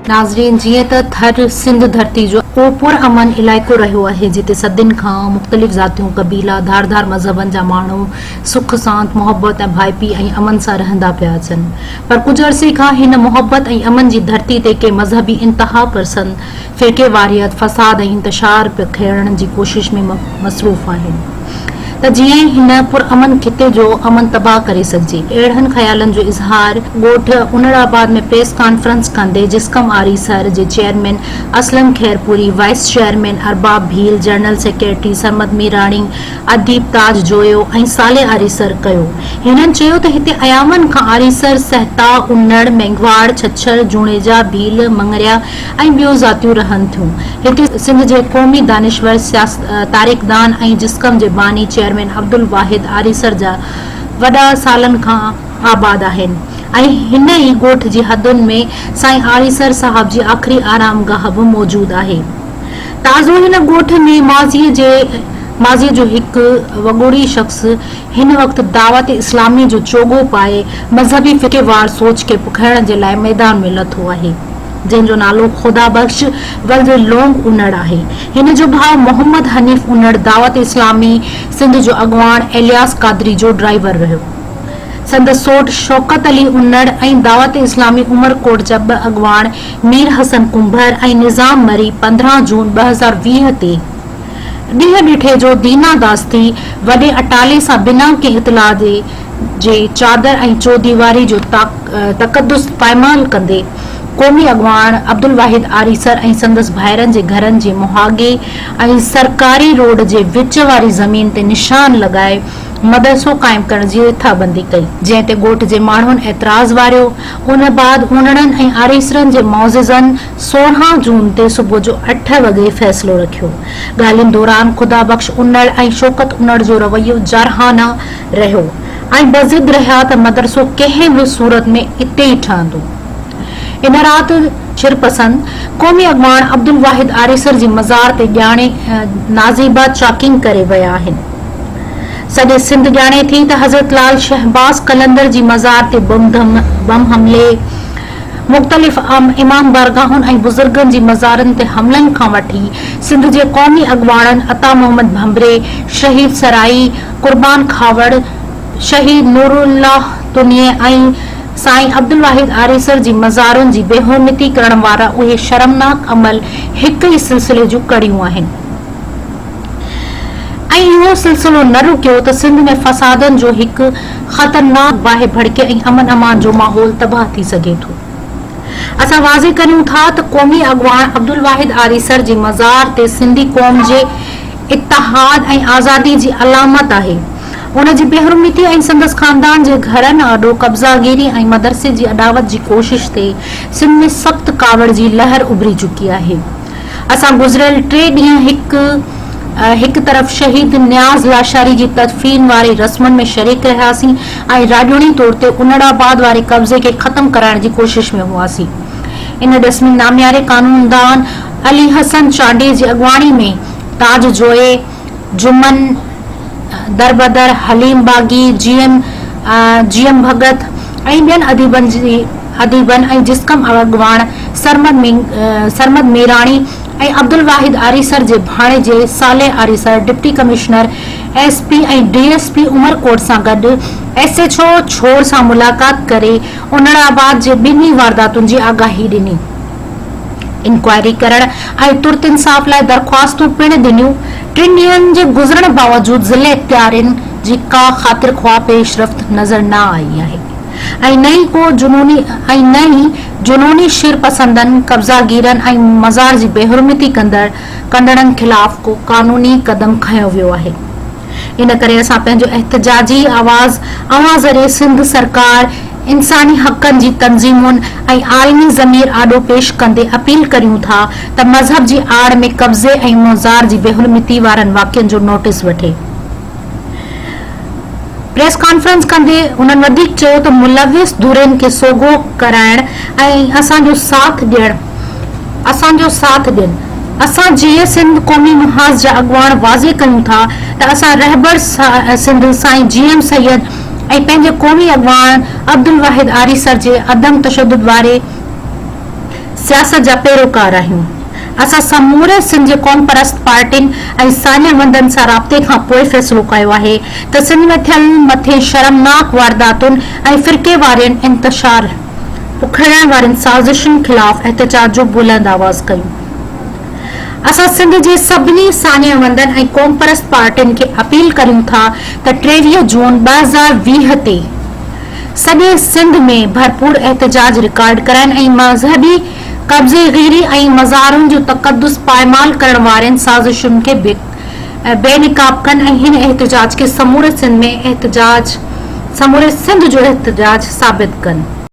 ناظرين جيئن ته ٿر سنڌ ڌرتي جو اهو پر امن علائقو رهيو آهي جتي صدين کان مختلف ذاتيون، قبيلا، ڌار ڌار مذهبن جا ماڻهو سک سانت، محبت ۽ ڀائپي ۽ امن سان رهندا پيا اچن پر ڪجهه عرصي کان هن محبت ۽ امن جي ڌرتي تي ڪي مذهبي انتهاپسند فرقيواريت، فساد ۽ انتشار پکيڙڻ جي ڪوشش ۾ مصروف آهن ته جيئن هن پرامن خطي جو امن تباهه ڪري سگهجي. اهڙن خيالن جو اظهار ڳوٺ انڙ آباد ۾ پريس ڪانفرنس ڪندي جسقم آريسر جي chairman Aslam Khairpuri, vice chairman Arbab Bheel, general secretary Sarmad Mirani, اديب تاج جويو ۽ صالح آريسر ڪيو. هنن چيو ته هتي ايامن کان آريسر، سهتا، انڙ، مينگهواڙ، ڇڇر، جوڻيجا، ڀيل، مڱريا ۽ ٻيون ذاتيون رهن ٿيون. هتي سنڌ جي قومي دانشور، تاريخدان ۽ جسقم جي باني چيئرمين عبدالواحد آريسر جا وڏا سالن کان آباد آهن ۽ هن ئي ڳوٺ جي حدن ۾ سائين آريسر صاحب جي آخري آرامگاهه به موجود آهي. تازو هن ڳوٺ ۾ ماضيء جي ماضيء جو هڪ وڳوڙي شخص هن وقت دعوت اسلامي جو چوغو پائي مذهبي فرقيوار سوچ کي پکيڙڻ جي لاء ميدان ۾ لٿو آهي، جنهن جو نالو خدا بخش ولد لونگ انڙ آهي. هن جو ڀاء محمد حنيف انڙ دعوت اسلامي سنڌ جو اڳواڻ الياس قادري جو ڊرائيور رهيو. سندس سوٽ شوڪت علي انڙ ۽ دعوت اسلامي عمرڪوٽ جا ٻه اڳواڻ مير حسن ڪنڀر ۽ نظام مري 15 جون 2020 تي ڏينهن ڏٺي جو دينا داستي وڏي اٽالي سان بنا ڪنهن اطلاع جي چادر ۽ چوديواري جو تقدس پائمال ڪندي قومي اڳواڻ عبدالواحد آريسر ۽ سندس ڀائرن جي گهرن جي مهاڳي ۽ سرڪاري روڊ جي وچ واري زمين تي نشان لڳائي مدرسو قائم ڪرڻ جي رٿابندي ڪئي، جنهن تي ڳوٺ جي ماڻهن اعتراض واريو، ان بعد اونڙن ۽ آريسرن جي معززن 16 جون تي صبح جو اٺ وڳي فيصلو رکيو. ڳالهين دوران خدا بخش انڙ ۽ شوڪت انڙ جو رويو جارحانه رهيو ۽ بضد رهيا ته مدرسو ڪنهن به صورت ۾ اتي ئي ٺهندو. ان رات شرپسند قومي اڳواڻ عبدالواحد آريسر جي مزار تي ڄاڻي نازيبا چاڪنگ ڪري ويا آهن. سڄي سنڌ ڄاڻي ٿي ته حضرت لال شهباز قلندر جي مزار تي بم حملي، مختلف امام بارگاهن ۽ بزرگن جي مزارن تي حملن کان وٺي سنڌ جي قومي اڳواڻن عطا محمد ڀنڀري، شهيد سرائي، قربان کهاوڙ، شهيد نورالله تنيي ۽ سائين عبدالواحد آريسر جي مزارن جي بيحرمتي ڪرڻ وارا اهي شرمناڪ عمل هڪ ئي سلسلي جون ڪڙيون آهن. ۽ اهو سلسلو نه رڪيو ته سنڌ ۾ فسادن جو هڪ خطرناڪ باهه ڀڙڪي ۽ امن امان جو ماحول تباهه ٿي سگهي ٿو. اسان واضح ڪريون ٿا ته قومي اڳواڻ عبدالواحد آريسر جي مزار تي سنڌي قوم جي اتحاد ۽ آزادي جي علامت آهي. ان جي بيحرمتي ۽ سندس خاندان جي گهرن آڏو قبضاگيري ۽ مدرسي جي اڏاوت جي ڪوشش تي سنڌ ۾ سخت ڪاوڙ جي لهر اڀري چڪي آهي. اسان گذريل ٽي ڏينهن هڪ هڪ طرف شهيد نياز لاشاري جي تدفين واري رسمن ۾ شريڪ رهياسين ۽ راڄوڻي طور تي انڙ آباد واري قبضي کي ختم ڪرائڻ جي ڪوشش ۾ هئاسين. ان ڏس ۾ نامياري قانوندان علي حسن چانڊيي جي اڳواڻي ۾ تاج جويي، جمن دربدر، حليم باغي، جي ايم جي ايم ڀڳت ۽ ٻين اديبن جي اديبن ۽ جسقم اڳواڻ سرمد سرمد ميراڻي ۽ عبدالواحد آريسر جي ڀاڻيجي Saleh Arisar deputy commissioner, S P ۽ D S P Umerkot سان گڏ ايس ايڇ او ڇوڙ سان ملاقات ڪري انڙ آباد جي ٻنهي وارداتن جي آگاهي ڏني. انڪوائري ڪرڻ ۽ ترت انصاف لاء درخواستون پڻ ڏنيون، ٽن ڏينهن جي گذرڻ باوجود ضلعي اختيارين جي ڪا خاطر خواهه پيش رفت نظر نه آئي آهي ۽ نه ئي ڪو جنوني ۽ نه ئي جنوني شر پسندن، قبضاگيرن ۽ مزار جي بيحرمتي ڪندڙ ڪندڙن خلاف ڪو قانوني قدم کنيو ويو آهي. ان ڪري اسان پنهنجو احتجاجي آواز اوهان ذريعي سنڌ سرڪار، انساني حقن جي تنظيمن ۽ عالمي ضمير آڏو پيش ڪندي اپيل ڪريون ٿا ته مذهب جي آڙ ۾ قبضي ۽ مزار جي بيحرمتي وارن واقعن جو نوٽيس وٺي. پريس ڪانفرنس ڪندي هنن وڌيڪ چيو ته ملوث ڌرين کي سوگهو ڪرائڻ ۽ اسان جو ساٿ ڏيڻ اسان جو ساٿ ڏين. اسان جيئي سنڌ قومي محاذ جا اڳواڻ واضح ڪيون ٿا ته اسان رهبر سنڌ سائين جي ايم سيد ۽ پنهنجي قومي اڳواڻ عبدالواحد آريسر جي عدم تشدد واري سياست جا پيروڪار آهيون. اسان سموري سنڌ جي قومپرست پارٽين ۽ ساڃاهه وندن سان رابطي کان پوء فيصلو ڪيو آهي ته سنڌ ۾ ٿيل مٿين شرمناڪ وارداتن ۽ فرقيوارين انتشار پکيڙڻ وارين سازشن خلاف احتجاج جو بلند آواز ڪيون. اسان سنڌ جي سڀني ساڃاهه وندن ۽ قومپرست پارٽين کي اپيل ڪريون ٿا ته 23 جون 2020 تي سڄي سنڌ ۾ ڀرپور احتجاج رڪارڊ ڪرائين ۽ مذهبي قبضي گيري ۽ مزارن جو تقدس پائمال ڪرڻ وارين سازشن کي بي نقاب ڪن ۽ هن احتجاج کي سموري سنڌ ۾ احتجاج سموري سنڌ جو احتجاج ثابت ڪن.